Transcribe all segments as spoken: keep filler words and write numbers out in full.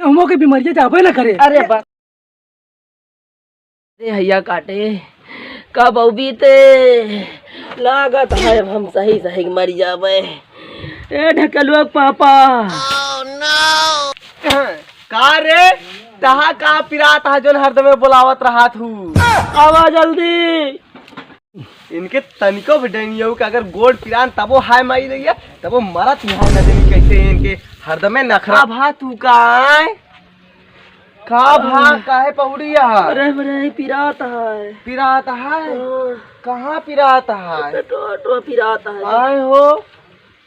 हमो के बीमारियां जाबे न करे। अरे बा-, अरे हैया काटे, कब अउबी ते? लागत है अब हम सही सही मर जाबे। ए ढकलुआ के पापा। का रे? तहा का पिरात है जोन हरदमे बोलावत रहत हू? आवा जल्दी। इनके तनिको भी डर नहीं हो कि अगर गोड़ पिरान तबो हाय माई रही है, तबो मरत ही हाय ना जानी कैसे इनके हरदमे नखरा। अब हाँ तू का आए? का भा, काहे पहुड़ी यहाँ? अरे, अरे, पिरात है। पिरात है? हाँ। कहाँ पिरात है? पेटवा, पेटवा पिरात है। आए हो,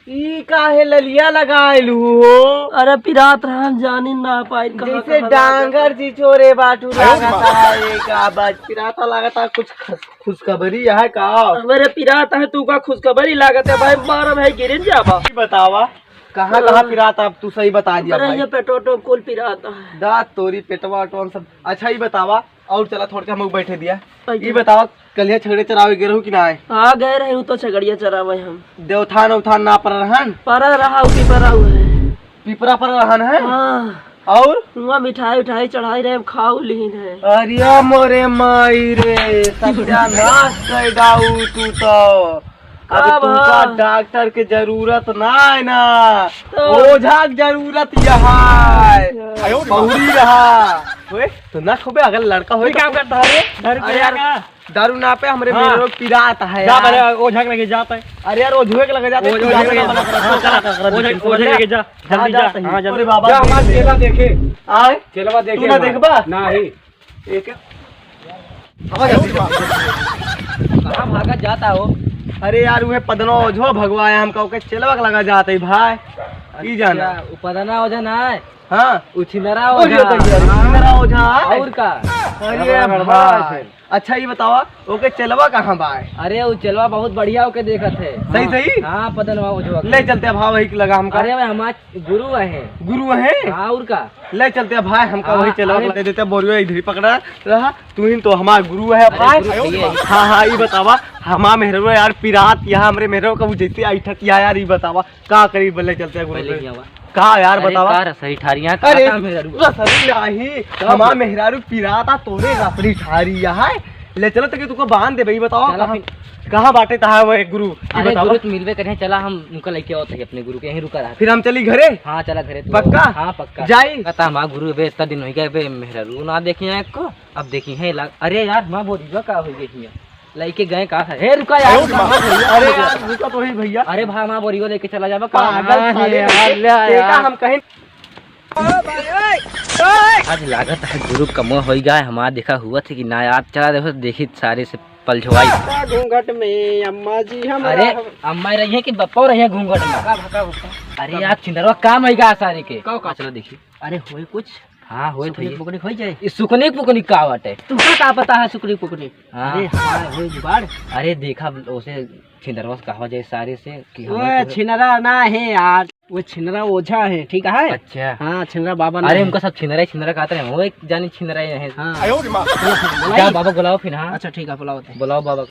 ई काहे ललिया लगाइलू हो? अरे, पिरात रहन, जानी ना पाई, कहाँ जैसे कहाँ डांगर लागत है। जी चोरे बाटू लागत है, एक आवाज पिराता लागत है, कुछ खस-, खुशखबरी है का? अरे, पिरात है, तू का खुशखबरी लागत है भाई, मारा भाई, गिरिन जाबा। ई बतावा, कहाँ, कहाँ हाँ। पिरात, अब तू सही बता दिया अरे, भाई। ये पेटो, पेटो कुल पिरात है। दांत तोरी, पेटवा, टोन सब। अच्छा, ई बतावा, और चला, थोड़ के हमको बैठे दिया। अच्छा। ई बतावा, कलिया छगड़े चरावे गए रहू कि ना आए? हाँ, गए रहे, उ तो छगड़िया चरावे हम। देवथान उथान ना पर रहन? पर रहा, उ पिपरा हुआ है। पिपरा पर रहन है? हाँ। और? वहाँ मिठाई उठाई चढ़ाई रहे, खाऊ लीन है। अरे मोरे माई रे, सत्यानाश कर डाऊ तू तो। अब का तू का बा? डॉक्टर के जरूरत ना है ना, तो ओझा के जरूरत यह है। अच्छा। बहुरी रहा। ओए, तो ना खूबे अगर लड़का होए तू तो काम करता है रे? दारू अरे पिएगा यार, का? दारू ना पे हमरे हाँ। मेरे लोग पिरात है जा यार। बड़े ओझा के लगे जाता है। अरे यार, ओझुए के लगे जाता है, ओझा तू के लगे जाता जा। है। हाँ, चला। ओझा, ओझा के लगे जा, हाँ, जल्दी जा, जाता है। हाँ, जल्दी। अरे बाबा, जा हमार चेला देखे। आए? चेलवा देखे तू ना हमार। देखबा? नहीं। ये क्या? कहाँ भागा जाता हो? अरे यार, उहे पदनो ओझो भगवाए हमका, ओके चेलवा के लगा जात है भाई। ई जाना। अच्छा, उ पदना ओझा ना है? हाँ। उ छिंदरा ओझा। ओझा तो यार, हाँ। छिंदरा ओझा है। और का? अरे गड़बड़, गड़बड़ भाई। है। अच्छा, ई बतावा, ओके चेलवा कहाँ बा? अरे, उ चेलवा बहुत बढ़िया ओके देखत है। सही, हाँ। सही? हाँ, पदनवा ओझवा के। ले चलते हैं भाई, वही के लगा हमका। अरे भाई, हमार गुरु है। गुरु है? हाँ, और का? ले चलते हैं भाई, हमका हाँ, वही चेलवा अरे। ले देते, बोरियो इधर ही पकड़ा रहा, तू ही तो हमार गुरु है अरे, भाई। गुरु भैया। हाँ, हाँ, ई बतावा, हमार मेहरवा यार पिरात यहाँ हमरे मेहरवा का उ जैसे आई ठतिया यार, ई बतावा, का करी, ले चलते हैं गुरु पहले पे। ही आवा। का यार अरे, बतावा? का रसरी ठारिया, का अरे, का मेहरारू? रसरी नाही, का हमार बोल? मेहरारू पिराता तोरे रसरी ठारी यहाँ है। ले चलो तो कि तुको बांध दे भाई, बतावा चला कहाँ, फिर। कहाँ बाटे तहा वो एक गुरु, ई अरे बतावा। गुरु तो मिलबे करे, चला हम उनका लेके आओ तो अपने गुरु के यहीं रुका रहा। फिर हम चली घरे? हाँ, चला घरे तू। पक्का? हाँ, पक्का। जाई? कहता हमार गुरु बे, इतना दिन हो गया बे, मेहरारू ना देखी है को, अब देखी है लाग। अरे यार, हमार बोरिया का हो गई है? लइके गए का है? हे, रुका यार, रुका, रुका, अरे रुका। यार, रुका तो ही भैया। अरे भाई, हमार बोरियो लेके चला जाबा का? पागल हाँ, साले, यार, ले तेका यार। हम कहीं आज लागत है गुरु कमो होई गए, हमार देखा हुआ थे कि ना यार, चला देखो, देखी सारे से पलझवाई। घूंघट में अम्मा जी हमारा अरे, अम्मा रही है कि बप्पा रही है घूंघट में? भका, भका, भका। अरे यार, छिंदरवा काम आई गा सारे के। का, का? चलो देखी। अरे होए कुछ? हाँ, होए सुकनिक भैया। पुकनिक होई जाए? ई सुकनिक पुकनिक का बाटे? तुमका का पता है सुकनिक पुकनिक? हाँ। अरे हाँ, होए जुगाड़। अरे देखा, ओसे छिंदरवा से कहा जाए सारे से कि ओए, हमारे को छिंदरा ना है यार, वो छिंदरा ओझा है, ठीक है? अच्छा। हाँ, छिंदरा बाबा ना अरे है। उनका सब छिंदरा ही छिंदरा कहते हैं, वो एक जानी छिंदरा ही है। हाँ। आयो रे माँ। जा बाबा बुलाओ फिर, हाँ। अच्छा ठीक है, बुलाओ तो। बुलाओ बाबा।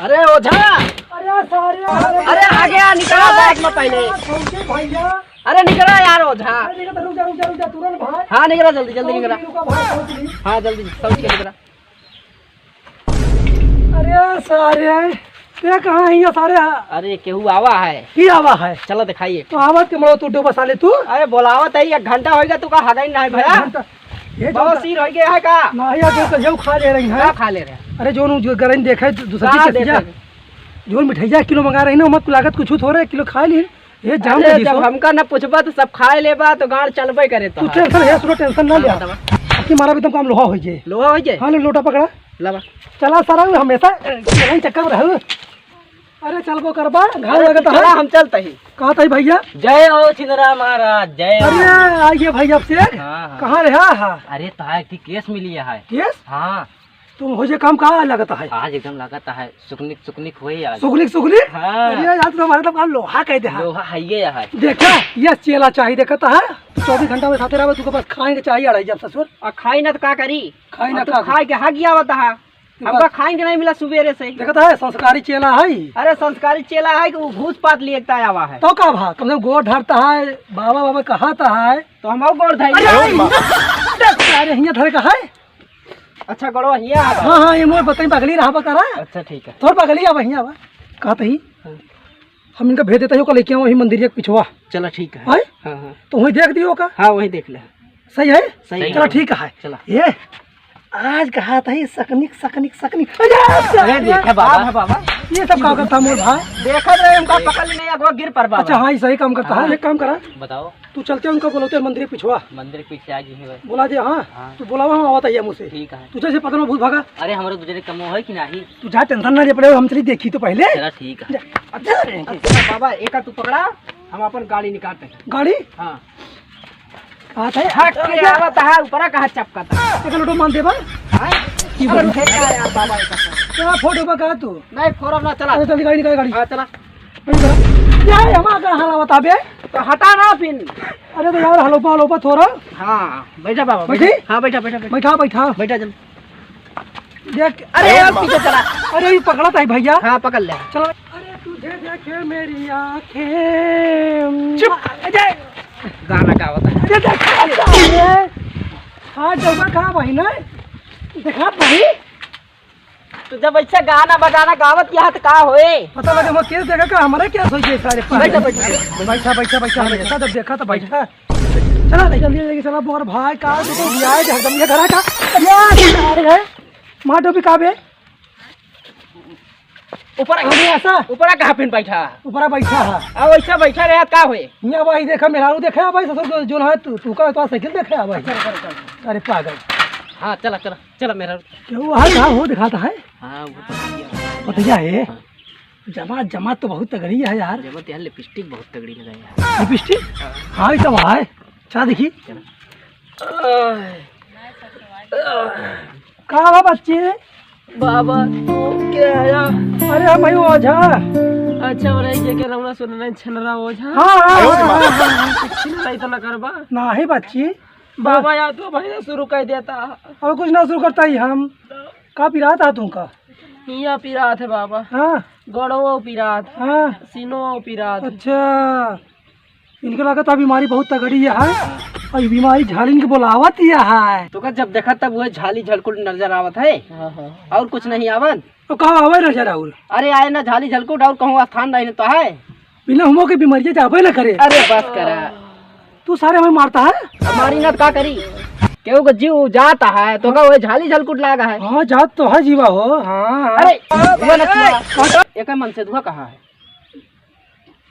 अरे ओझा। अरे सारे, अरे अरे आगे आ, निकला बैग में पहले। भैया। अरे निकला यार ओझा। अरे निकल, रुक जा, रुक जा, रुक जा, तुरंत भाई। हाँ निकला, जल्दी जल्दी निकला। रुका भाई, पहुंच गई। हाँ जल्दी, समझ के निकला। अरे सारे, ये कहाँ है ये सारे? अरे केहू आवा है। की आवा है? चलो दिखाइए। तो आवत के मरो तू डोबा साले तू। अरे बोलावत है, एक घंटा होइगा तू का हगाई ना है भैया। एक घंटा। ये जो बहुत का- सीर होइगा है का? ना यार, जो तो जेऊ खा ले रही है। का खा ले रहे हैं? अरे जो नु जो गरन देखे दू-, दूसरी का चीज देखे? जो मिठाइया किलो मंगा रही ना, मत लागत कुछ थोड़े, एक किलो खा ली। ये जाम अरे, कर दी जब सो। हमका ना पूछबा तो सब खाए लेबा तो गाड़ चलबे करे तो तू है। टेंशन है, सुनो टेंशन ना हाँ, ले। बतावा। आपकी मारा भी तुमको हम लोहा हो जाए। लोहा हो जाए? हाँ, ले लोटा पकड़ा। लावा। चला सारा हमेशा यही चक्कर में रहू। अरे चल को करबा, घाव अरे लगता चला, है। हम चलते ही। कहा था भैया? जय हो छिंदरा महाराज, जय हो। अरे आइए भाई आपसे। हाँ, हाँ। कहाँ रहा है? अरे तार की केस मिली है। केस? हाँ। तुम हो जे काम का लगता है? आज एकदम लगता है सुकनिक सुकनिक होई आज। सुकनिक सुकनिक? हाँ। अरे यार, तो हमारे तो काम लोहा कह दे है। लोहा है ये है। देखा, ये चेला चाहिए, देखता है, चौबीस घंटा में साथे रहे, तुमको बस खाएंगे चाहिए अढ़ाई जब ससुर। आ खाई ना तो का करी? खाई ना और तू का खा के हग गया होता है। हमका खाए के नहीं मिला सुबेरे से। देखत है, संस्कारी चेला है। अरे, संस्कारी चेला है कि वो घूस पात लिए एकता आवा है। तो का भा, कम से कम गोड़ धरता है, बाबा, बाबा कहता है। तो हम और गोड़ धइले। अरे, अरे, हियाँ धरे का है? अच्छा, गोड़वा हियाँ आ। हाँ, हाँ, ये मोर बताई, बगली रहा बा करा। अच्छा, ठीक है। तोर बगली आवा, हियाँ आवा। कहत ही, हाँ। हम इनका भेज देता ही, ओका लेके आवा वही मंदिरिया के पिछवा। चला, ठीक है। आए? हाँ, हाँ। तो वही देख दियो का? हाँ, वही देख ले। सही है? सही चला, है। ठीक है। चला। ये आज कहा था ही सकनिक, सकनिक, सकनिक। अरे, अरे, देखा बाबा। बाबा, बाबा। ये सब का करता मोर भाई? देखत रहे, हमका पकड़ ले नहीं, अगवा गिर पर बाबा। अच्छा, हाँ, ये सही काम करता है। हाँ। एक काम करा। बताओ। तू चलते उनका बोलते मंदिर पिछवा। मंदिर के पीछे आ गई है भाई। बोला दे, हाँ। हाँ। तू बोलावा, हम आवत है मुझसे। ठीक है। तुझे से पता ना भूत भागा। अरे, हमारे दूसरे कमो है कि नहीं? तू जा, tension ना ले पड़े, हम चली देखी तो पहले। चला, ठीक है। जा। अच्छा, अच्छा, बाबा, एक तू पकड़ा, हम अपन गाड़ी निकालते हैं। गाड़ी? हाँ। बात है। हट के आवत है, ऊपरा कहाँ चपकता? एक लोटो मान देबा? हाँ? अरे, फेंक आ यार, बाबा, एक क्या फोटो बा का तू? नहीं, फोरम ना, चला। अरे, जल्दी गाड़ी निकाल, गाड़ी। हाँ, चला। गाड़ी निकाल। यार, हमारा का हाल आवत अबे? तो हटा ना फिन। अरे, तो यार, हलोपा, हलोपा थोड़ा। हाँ, बैठा बाबा, बैठी? बैठा। हाँ, बैठा, बैठा, बैठा। बैठा, बैठा। बैठा, चल। देख, अरे यार, पीछे चला। अरे, ये पकड़ा था भैया। हाँ, पकड़ ले। चलो। अरे, तुझे देखे मेरी आँखें। चुप। अरे, गाना गावत है। अरे, देख, अरे, हाँ, डब्बा कहाँ भाई ना? देखा भाई? तो जब ऐसा गाना बजाना गावत यहाँ तो का होए? पता लगे, वो केस देखा का, हमारे क्या सोचे सारे पागल। बैठा, बैठा, बैठा। बैठा, बैठा, बैठा, बैठा, बैठा, जब देखा तो बैठा। चला, जल्दी, जल्दी, चला, मोर भाई, का तू तो भी आए, एकदम ये घर आ का? अरे यार, अरे, मार डोबी का बे? ऊपर आ, अरे, ऐसा? ऊपर आ, कहाँ पे बैठा? ऊपर आ बैठा है। अब ऐसा बैठा रहा, का होए? यहाँ भाई, देखा, मेहरारू देखा, भाई, ससुर को जो ना है, तू, तू का, तो साइकिल देखा, भाई। चल, चल, चल। अरे, पागल। हाँ, चला, चला, चला, मेहरारू। क्या हुआ है? कहाँ हो दिखाता है? हाँ, वो पतैया है। पतैया है? हाँ। जमा, जमा तो बहुत तगड़ी है यार। जमा तो यार, लिपस्टिक बहुत तगड़ी लगाई है। लिपस्टिक? हाँ। हाँ, ये सब है। चला देखी। चला। का बा बच्ची? बाबा, तू के आया? अरे, हम ही ओझा। अच्छा, हो रही जेके रउआ सुनना छिनरा ओझा। हाँ, हाँ, हाँ, हाँ, हाँ। छिनरा इतना करबा। नाही बच्ची। बाबा, या तो भाई शुरू कर देता। अब कुछ ना शुरू करता ही हम। का पिरात है तुमका? हिया पिरात है बाबा। हाँ। गोड़वो पिरात। हाँ। सीनो पिरात। अच्छा। इनके लागत है बीमारी बहुत तगड़ी है, हैं? और ये बीमारी झालिन के बोलावत ही है। तो का जब देखा तब वह झाली झलकुट नजर आवत है। हाँ, हाँ। और कुछ नहीं आवत। तो कहाँ आवे नजर आउर? अरे आए ना झाली झलकुट और कहूँ स्थान नहीं तो है। बिना हुमो के बीमारी जाबे ना करे। अरे बस करा। तू सारे हमें मारता है? मारी ना तो का करी? केहू का जीव जाता है तो का वह झाली झलकुट लागा है? हाँ, जात तो है जीवा हो। हाँ, हाँ। अरे, धुआ ना किया। एक मन से धुआ कहाँ है?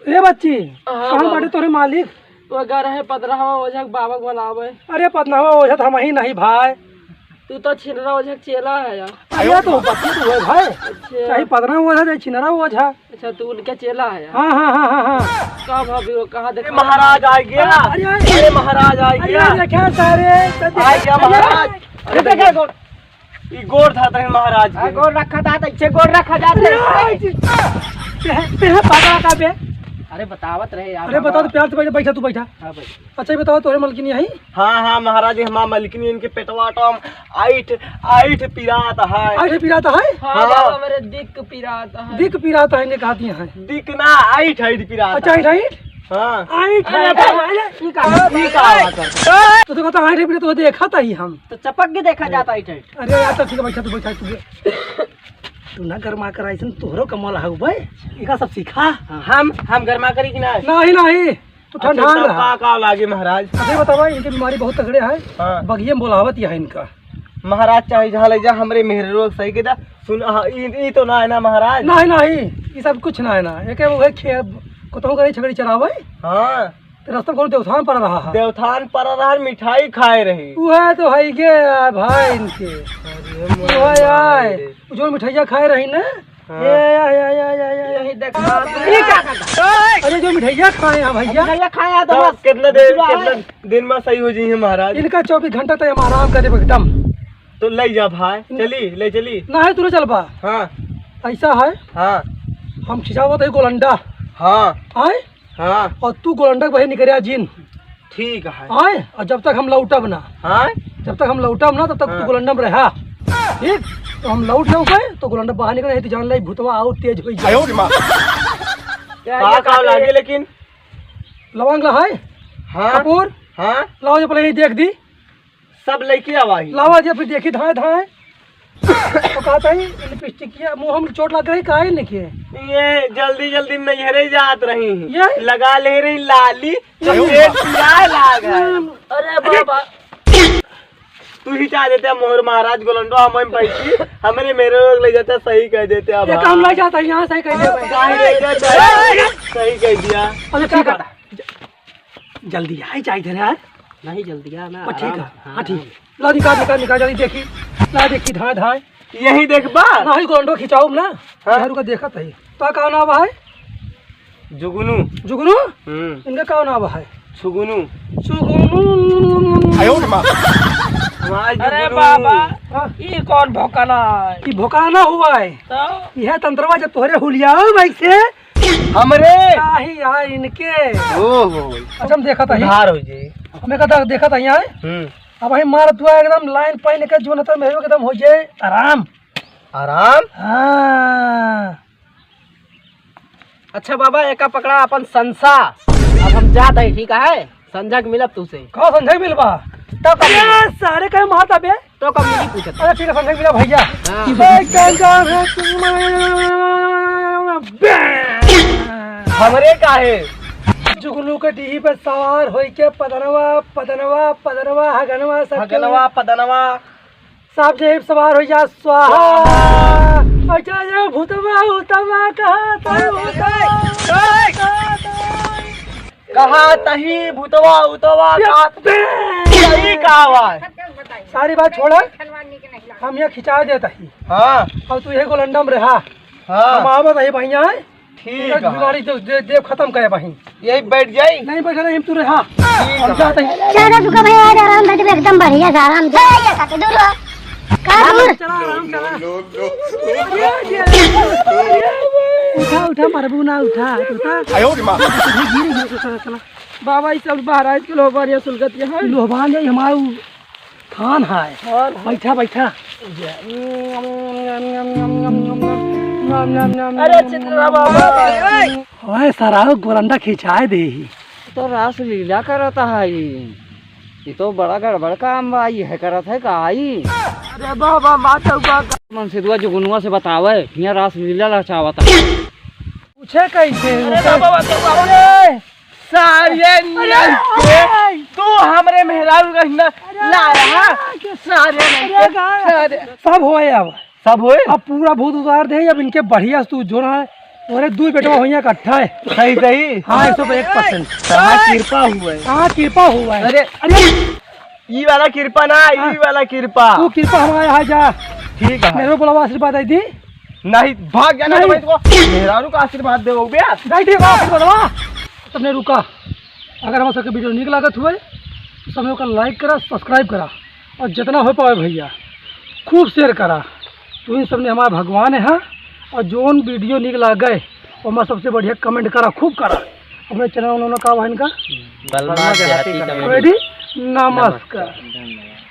ए बच्ची, हाँ, कहाँ बाबा। बाटे तोरे मालिक? वो घर है पदरावा ओझा के बाबा के बोलावे। अरे पदनावा ओझा तो हम ही नहीं भाई। तू तो छिनरा ओझा के चेला है यार। अरे तो बच्ची तू है भाई। अच्छा। चाहे पदनावा ओझा चाहे छिनरा ओझा। अच्छा, तू उनके चेला है यार। हाँ, हाँ, हाँ, हाँ, हाँ। का भाभी वो कहाँ देखा? महाराज आ गया। अरे, अरे, अरे महाराज आ अरे, गया। अरे क्या सारे? आ गया महाराज। अरे, अरे, देखा कौन? ई गोड़ धरत रहे महाराज आ, के। गोड़ रखा था, तो इच्छे गोड़ रखा जाते। अरे, तेरे, तेरे पागल का बे? अरे, बतावत रहे यार, अरे, बाबा। बता तो, प्यार से बैठ, बैठा, तू बैठा। हाँ, बैठ। अच्छा, ये बताओ, तोरे मलकिनी है? हाँ, हाँ, महाराज, हमार मलकिनी, इनके पेटवा टम आइठ, आइठ पिरात है। आइठ पिरात है? हाँ, हाँ। बाबा, मेरे दिक पिरात है। दिक पिरात है, इन्हें कहती हैं। दिक ना, आइठ, आइठ पिरात अच्छा, है। आइठ, आइठ? हाँ। आइठ, अरे, आइठ, अरे, आइठ। ई का? ई का आवाज है? तो देखो, तो आइठ पिरात तो देखा था ही हम। तो चपक के देखा जाता है, इठे। अरे यार, तो ठीक है, बैठा तू, बैठा तू। तू ना गरमा कर, ऐसन तोहरो कमल हउ बे। इका सब सीखा। हम, हम गरमा करी कि ना? नहीं, नहीं, तू अच्छा, ठंडा तब रहा। का, का लागे महाराज? अच्छा, ये बतावा, इनके बीमारी बहुत तगड़े है। हाँ। बगिये में बोलावत ही है इनका। महाराज चाहे जहाँ ले जा, हमरे मेहररो सही के दा। सुन, हाँ, ई, ई तो ना है ना महाराज? नहीं, नहीं, ये सब कुछ ना है ना। एक वो है खे-, कोतहूँ करे छगड़ी चरावे। हाँ। तो रास्ता में कौन देवथान पर रहा है? देवथान पर रहा, मिठाई खाए रही। वो है तो है के यार भाई इनके। अरे वो है यार। वो जो मिठाइयाँ खाए रही ना? हाँ। ये, ये, ये, ये, ये, ये। यही देखा। ये क्या करता? अरे जो मिठाइयाँ खाए हैं भैया। मिठाइयाँ खाए हैं तो तब बस। कितना देर, दूसरा कितना है? दिन में सही हो जाइए महाराज? इनका चौबीस घंटा तो हम आराम करे एकदम। तो ले जा भाई, चली, ले चली। ना है, तू ना चल पा। हाँ। ऐसा है। हाँ। हम खिंचावत है गोलंडा। हाँ। आए? हाँ। और तू गोलंडा के बहे निकरिया जिन। ठीक है। आए? और जब तक हम लौटब ना। हाँ। जब तक हम लौटब ना, तब तक तू हाँ। गोलंडा में रहा। ठीक, तो हम लौट लेउ के, तो गोलंडा बाहर निकल, नहीं तो जान लाई भूतवा और तेज होई जाए। आयो रे माँ। का, का लागे लेकिन? लवंग ला है? हाँ। कपूर? हाँ। लाओ जे पहले ये देख दी। सब लेके आवा ही। लावा जे फिर देखी धाए धाए। तो कहता ही लिपस्टिकिया मुँह में चोट लग रही, काहे नहीं किए? ये जल्दी जल्दी नैहरे जात रही। ये? लगा ले रही लाली, तो ये पिया लाग है। अरे बाबा। तू ही चाह देते मोहर महाराज गोलंडो, हम बैठी, हमरे मेरे लोग ले जाते, सही कह देते अब। ये काम नहीं जाता, यहाँ सही कह दिया भाई। सही कह दिया। अरे क्या करता? जल्दी आई जाए इधर यार। नहीं, जल्दी आ ना, बस ठीक आराम, है। हाँ, हाँ, ठीक। आराम। ला निकाल, निकाल, निकाल, जल्दी देखी। ला देखी, धाए, धाए। यही देखबा? नहीं, गोंडो खिंचाऊ ना। हाँ। इधर का देखत है। तो का नाम है? जुगनू। जुगनू? हम्म। इनका का नाम है? छुगनू। छुगनू। आयो रे माँ। हमार अरे जुगनू। बाबा, हाँ। ई कौन भोकाला है? ई भोकाला ना हुआ है। तो? यह तंत्रवा जब तोहरे हुलिया भाई से हमरे? नाही यार, इनके। ओहो। अच्छा, हम देखत हई। उधार हो जाई। हमें कहता देखत हई यार। हम्म। अब हई मार दुआ एकदम लाइन पाइन के जोन त मेरे एकदम हो जाए आराम। आराम? हाँ। अच्छा बाबा, एका पकड़ा अपन संसा। अब हम जात हई, ठीक है? संझा के मिलब तू से। का संझा के मिलबा? तब का अरे मिलब? सारे कहे मारता बे। तो कब मिली पूछत? अरे ठीक है, संझा के मिला भैया। हाँ। ए, क्या काम है? हमरे काहे? जुगनू के डीही पे सवार होई के पदनवा, पदनवा, पदनवा, हगनवा, सब हगनवा, पदनवा। सब जे सवार हो जा स्वाहा। स्वाहा। अच्छा, ये भूतवा, उतवा कहा था, भूतवा। कहा तही भूतवा, उतवा, ये का बे- यही का आवाज? सारी बात छोड़ा, हम यहाँ खिंचा देता ही। हाँ। और तू यही गोलंडम रहा। हाँ। हम आवत है भैया, है? ठीक इधर है। बीमारी जो दे, दे खत्म करे बहिन। यही बैठ जाई? नहीं बैठा, नहीं, हम तू रहा। ठीक हम है। जाते हैं। चला दुका भैया, आज आराम बैठ एकदम बढ़िया से आराम से। ए, ये खाते दूर हो। का दूर? चला, आराम चला। उठा, उठा, मरबू ना, उठा, उठा। आयो रे माँ। गिर, गिर, चला, चला। बाबा, ई सब बहराइच के लोहबान या सुलगत यहाँ। लोहबान जाई हमार उ थान है। थान है। बैठा, बैठा। अरे चित्रा बाबा। ओए, सारा गोलंडा खिंचाए दे ही। तो रासलीला करत है ई। ई तो बड़ा गड़बड़ काम बा, ई है करत है का ई? अरे बाबा, माता बा। मनसेदुआ जुगनुआ से बतावे, हियाँ रासलीला रचावत है। पूछे कैसे? अरे बाबा, बाबा, बाबा। अरे! सारे अरे! नहीं के, तू हमरे मेहरारू का हिंदा अरे! लाया, हाँ? सारे नहीं अरे के, गाय! सारे। सब होए अब। सब होए? अब पूरा भूत उतार दे, अब इनके बढ़िया से तू जो ना है, तोरे दुइ बेटवा होइया इकट्ठा है। सही, सही। हाँ, एक सौ एक percent। हाँ, कृपा हुआ है। हाँ, कृपा हुआ है। अरे, अरे! ई वाला कृपा ना, हाँ। ई वाला कृपा। तू कृपा हमारे यहाँ जा। ठीक है। मेरे को बोलावा, आशीर्वाद दे दी। नहीं, भाग जाना नहीं। तो भाई, तो मेहरारू का आशीर्वाद दे हो गया। नहीं, ठीक है, आशीर्वाद दवा। सबने रुका। अगर हमारे सबके video नीक लागत हुए, तो सबने ओकर like करा, subscribe करा और जितना हो पावे भैया, खूब share करा। तो इन सबने हमारे भगवान है, हाँ, और जोन video नीक लागे, ओमा सबसे बढ़िया comment करा, खूब करा। अपने channel उन्होंने का बहन का बलमा देहाती comedy। Comedy। नमस्कार। नमस्कार। धन्यवाद।